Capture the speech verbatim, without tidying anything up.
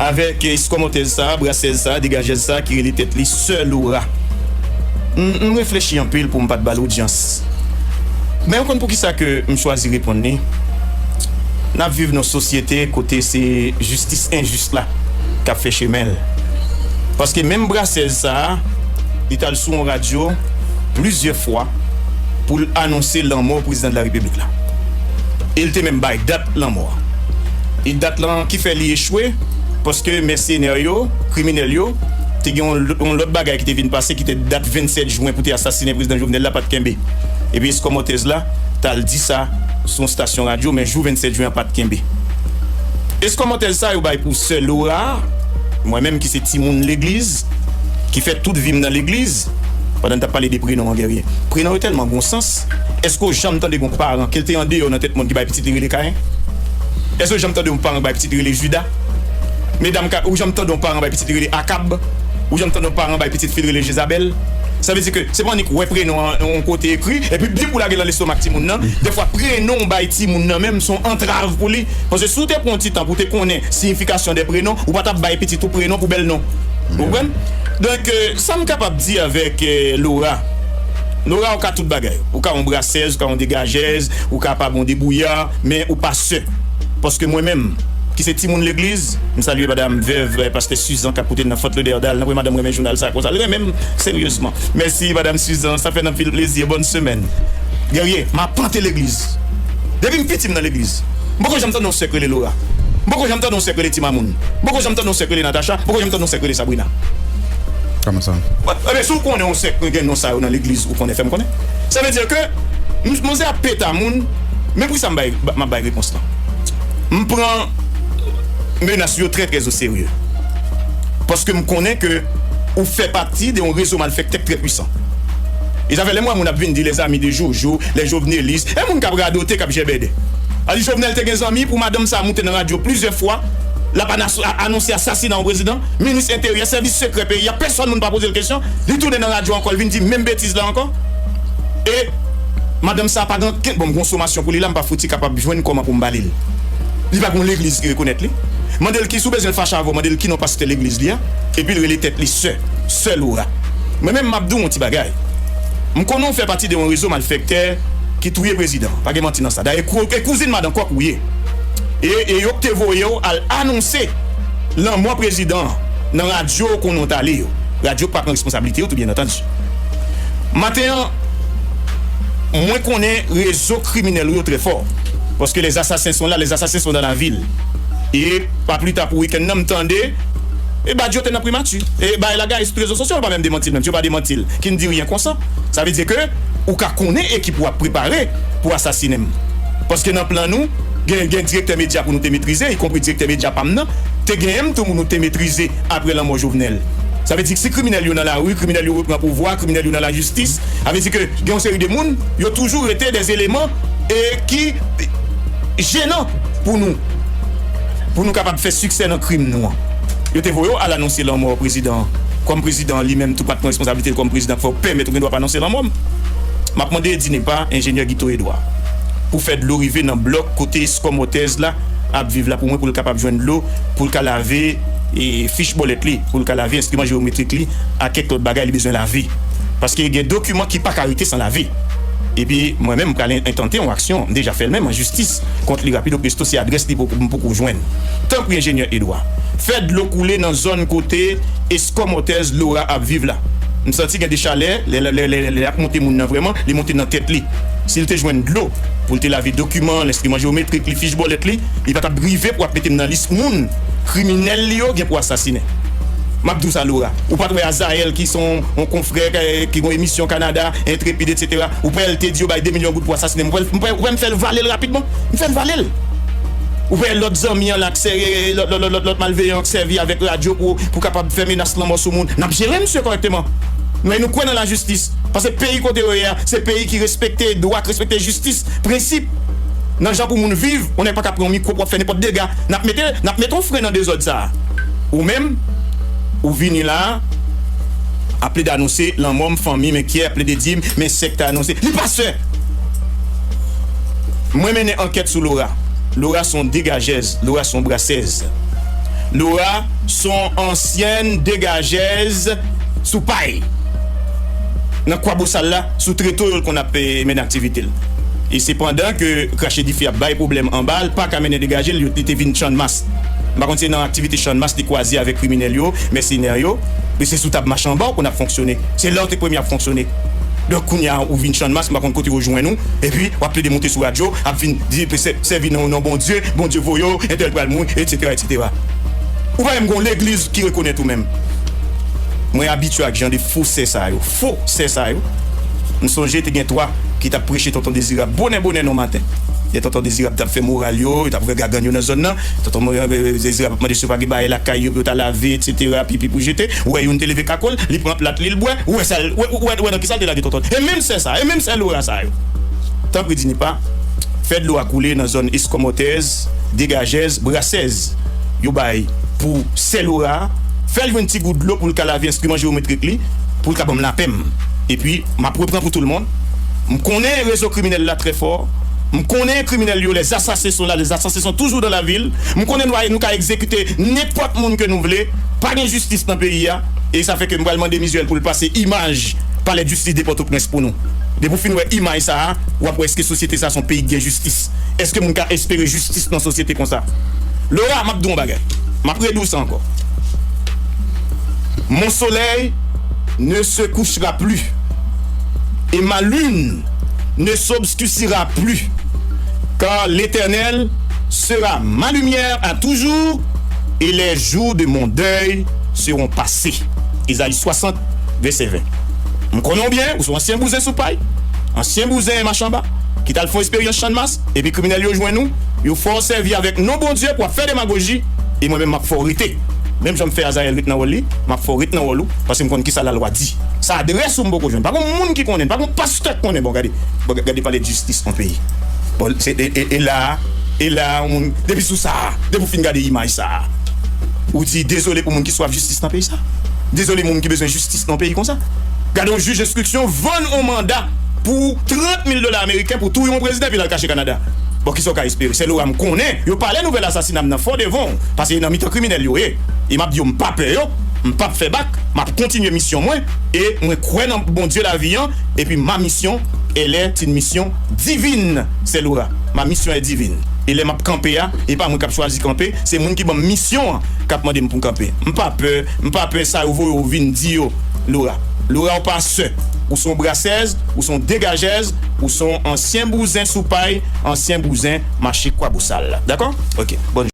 Avèk eskòmòtèz sa a, brasèz sa a, degajèz sa a ki rele tèt li Sè Laura. M, m reflechi anpil pou m pa t ba l odyans. Men w konn poukisa ke m chwazi reponn li? N ap viv nan yon sosyete kote se jistis enjis la k ap fè chemen l. Paske menm brasèz sa a, li t al sou yon radyo plizyè fwa pou l anonse lanmò prezidan de la repiblik la. E l te menm bay dat lanmò a. E dat lan ki fè li echwe, paske mèsenè yo, kriminèl yo, te gen yon, yon lòt bagay ki te vin pase, ki te dat vennsèt jen pou te asasinen prezidan Jovenel la, pa t kenbe. Epi eskòmòtèz la t al di sa sou yon stasyon radyo, men jou vennsèt jen an pa t kenbe. Eskòmòtèz sa yo bay pou Sè Laura, mwen menm ki se timoun legliz, ki fè tout vi m nan legliz, pandan n t ap pale de prenon an, Guerrier. Prenon yo tèlman gon sans. Èske w janm tande gon paran, ke l te andeyò nan tèt mòn, ki bay pitit li rele Kayen? Èske w janm tande yon paran bay pitit li rele Jida? Medam, ka, ou janm tande yon paran bay pitit li rele Akab? Ou janm tande yon paran bay pitit fi l rele Jezabèl? Sa vle di ke se pa annik wè prenon an yon kote ekri, epi bip ou lage l nan lestomak timoun nan. Dèfwa, prenon w bay timoun nan menm se yon antrav pou li. Paske si w te pran yon ti tan pou w te konnen siyifikasyon de prenon, ou pa t ap bay pitit ou prenon pou bèl non. Ou konprann? Donk, euh, sa m kapab di avèk, euh, Laura, Laura, ou ka tout bagay. Ou ka yon brasèz, ou ka yon degajèz, ou ka pa bon debouyè, men ou pa sè. Paske mwen menm, ki se timoun legliz, m salye madanm vèv, eh, pastè Suzan k ap koute n nan Fort Lauderdale. Nan, madanm renmen jounal sa konsa. Li renmen m seryezman. Mèsi, madanm Suzan. Sa fè n anpil plezi. Bòn semèn. Guerrier, m apante legliz. Depi m piti, m nan legliz. M poko janm tande yon sè k rele Laura. M poko janm tande yon sè k rele Ti Mamoun. M poko janm tande yon sè k rele Natacha. M poko janm tande yon sè k rele Sabrina. Kòman sa? Ebyen, si w konnen yon sè k gen non sa yo nan legliz, ou konnen, fè m konnen. Sa vle di ke m, manzè ap peta moun, men poukisa m bay, m ap bay repons lan? M pran menas yo trè, trè o serye. Paske m konnen ke ou fè pati de yon rezo malfektè k trè pwisan. E sa fè lè m wè moun ap vin di les amis de Jojo, les jovenelistes, e moun k ap radote, k ap jèbèdè. A di Jovenel te gen zanmi pou madanm sa a moute nan radyo plizyè fwa, l ap anas-, a-, anonse asasina yon prezidan, minis enteryè, sèvis sekrè peyi a, pèsonn moun pa poze l kesyon, li tounen nan radyo ankò, l vin di menm betiz la ankò. E madanm sa a pa gen okenn, bon, m gon somasyon pou li la, m pa fouti kapab jwenn kòman pou m ba li l. Li pa gon legliz ki rekonèt li. Mande l ki, si w bezwen l fache avè w, mande l ki non pastè legliz li a, epi l rele tèt li sè, sè Laura. Mwen menm, m ap di w yon ti bagay. M konnen w fè pati de yon rezo malfektè ki touye prezidan. Pa gen manti nan sa. Dayè, kou-, e kouzin madan kòk ou ye. E, e yo k te voye w al anonse lanmò prezidan an nan radyo konnen w t ale yo. Radyo k pa pran responsablite yo tou, byen antandi. Maten an, mwen konnen rezo kriminèl ou yo trè fò. Paske les assassins sont là, les assassins sont dans la ville. E pa pli ta pou wikenn nan, m tande, e Badio te nan primati. E bay la gay sou rezo sosyo, yo pa menm demanti l menm. Si yo pa demanti l, ki n di ryen konsa. Sa vle di ke ou ka konnen ekip ou ap prepare pou asasinen m. Paske nan plan nou, gen, gen direktè medya pou nou te metrize, ikonpri direktè medya pa m nan, te genyen m tou pou nou te metrize apre lanmò Jovenel. Sa vle di si kriminèl yo nan lari, kriminèl yo repran pouvwa, kriminèl yo nan lajistis, sa vle di ke gen yon seri de moun, yo toujou rete de eleman e ki jenan pou nou, pou nou kapab fè siksè nan krim nou an. Yo te voye w al anonse lanmò prezidan an. Kòm prezidan an li menm tou pa t pran responsablite l kòm prezidan, fò w pèmèt ou gen dwa pa anonse lanmò m. M ap mande Edine Pa, enjenyè Guito Edouard, pou fè dlo rive nan blòk kote eskòmòtèz la ap viv la pou mwen, pou l kapab jwenn dlo, pou l ka lave, e, fich bòlèt li, pou l ka lave enstriman jewometrik li ak kèk lòt bagay li bezwen lave. Paske gen dokiman ki pa ka rete san lave. Epi mwen menm, m pral en-, entante yon aksyon, m deja fè l menm, an jistis kont li rapido presto, se adrès li pou, m poko jwenn. Tanpri, enjenyè Edouard, fè dlo koule nan zòn kote eskòmòtèz Laura ap viv la. M santi gen de chalè, lè, lè, lè, lè, lè l ap monte moun nan vrèman, li monte nan tèt li. Si l te jwenn dlo pou l te lave dokiman, lenstriman jewometrik li, fich bòlèt li, li pa t ap rive pou ap mete m nan lis moun kriminèl li yo gen pou asasinen. M ap di w sa, Laura. Ou pa t wè Azaèl ki se yon, yon konfrè, eh, ki gen yon emisyon Kanada, Entrepid, etsetera. Ou pa wè l te di yo bay de milyon goud pou asasinen m. Ou pa wè l, ou pa wè, ou pa wè m fè l vale l rapidman? M fè l vale l. Ou pa wè lòt zanmi an la k sè-, lòt, lòt, lòt, lòt malveyan an k sèvi avèk radyo pou, pou kapab fè menas lanmò sou moun. N ap jere misye kòrèkteman. Men nou kwè nan lajistis. Paske peyi kote yo ye a, se peyi ki respekte dwa, ki respekte jistis, prensip. Nan jan pou moun viv, yon nèg pa ka pran yon mikwo pou ap fè nenpòt dega. N ap mete, n ap mete yon fren nan dezòd sa a. Ou menm, ou vini la a, ap plede anonse lanmò m, fanmi m enkyè, ap plede di m, men sèk ta anonse. Li pa sè! Mwen mennen ankèt sou Laura. Laura se yon degajèz, Laura se yon brasèz. Laura se yon ansyèn degajèz sou pay. Nan Kwabosal la, sou treto yo l konn ap mennen aktivite l. E se pandan ke krache dife ap bay pwoblèm anba, l pa ka mennen degaje l, li te vin Channmas. M pa konn si se nan aktivite Channmas li kwaze avèk kriminèl yo, mèsenè yo, men se sou tab machanba w konn ap fonksyone. Se la w te premye ap fonksyone. Donk, kounye a, ou vin Channmas, m pa konn kote yo jwenn ou, epi w ap plede moute sou radyo, ap vin di, sèvi nan non Bondye, Bondye voye w, entèl pral mouri, etsetera, etsetera. Ou pa menm gen yon legliz ki rekonèt ou menm. Mwen abitye ak jan de fo sè sa yo. Fo sè sa yo. M sonje te gen twa ki t ap preche Tonton Dezirab bonè bonè nan maten. Lè Tonton Dezirab t ap fè moral yo, yo t ap fè gagann yo nan zòn nan. Tonton Dezirab ap mande si yo pa gen bagay lakay yo pou yo ta lave, etsetera, pipi pou jete. Ou wè youn te leve kako l, li pran plat li, l bwè. Ou wè sa, ou wè, ou wè, ou wè nan kisa l te lage Tonton. E menm sè sa, e menm sè Laura sa yo. Tanpri Dinipa, fè dlo a koule nan zòn Eskomotèz, Degajèz, Brasèz. Yo bay pou sè Laura a, fè l jwenn ti gout dlo pou l ka lave enstriman jewometrik li, pou l ka ban m lapè m. Epi, m ap repran pou tout le monde. M konnen rezo kriminèl la trè fò. M konnen kriminèl yo, les assassins sont là, les assassins sont toujours dans la ville. M konnen nou, nou ka egzekite nenpòt moun ke nou vle. Pa gen jistis nan peyi a. E sa fè ke m pral mande Mizuel pou l pase imaj Palè Jistis de Pòtoprens pou nou. Depi w fin wè imaj sa a, w ap wè èske sosyete sa a se yon peyi ki gen jistis. Èske moun ka espere jistis nan sosyete konsa? Laura, m ap di w yon bagay. M ap redi w sa ankò. Mon soleil ne se couchera plus, et ma lune ne s'obscurcira plus, car l'Éternel sera ma lumière à toujours, et les jours de mon deuil seront passés. Ezayi swasant, vèsè ven. M konnen w byen, ou se yon ansyen bouzen sou pay, ansyen bouzen machanba, ki t al fè yon esperyans Channmas, epi kriminèl yo jwenn ou, yo fè w sèvi avèk non Bondye pou w ap fè demagoji, e mwen menm m ap fè w rete. Menm jan m fè Azayèl ret nan wòl li, m ap fè w ret nan wòl ou, paske m konn kisa lalwa di. Sa adrès ou m poko jwenn. Pa gen moun ki konnen, pa gen pastè k konnen. Bon, gade, bon, gade palè de jistis yon peyi. Bon, se, e, e, e la, e la, yon moun, depi sou sa, depi w fin gade imaj sa, ou di dezole pou moun ki swaf jistis nan peyi sa. Dezole moun ki bezwen jistis nan peyi konsa. Gade yon jij enstriksyon vann yon manda pou trant mil dola ameriken pou touye yon prezidan epi l al kache Kanada. Bon, kisa w ka espere? Sè Laura, m konnen yo pale nouvèl asasina m nan fò devan w, paske e nan mitan kriminèl yo ye. E m ap di yo, m pa pè yo, m p ap fè bak, m ap kontinye misyon mwen, e mwen kwè nan Bondye lavi an, epi ma mission, elle est une mission divine, sè Laura. Ma mission est divine. E lè m ap kanpe a, e pa mwen k ap chwazi kanpe, se moun ki ban m misyon an k ap mande m pou m kanpe. M pa pè, m pa pè sa yo voye w vin di yo, Laura. Laura, ou pa sè. Ou se yon brasèz, ou se yon degajèz, ou se yon ansyen bouzen sou pay, ansyen bouzen mache Kwabosal. Dakò? Ok. Bòn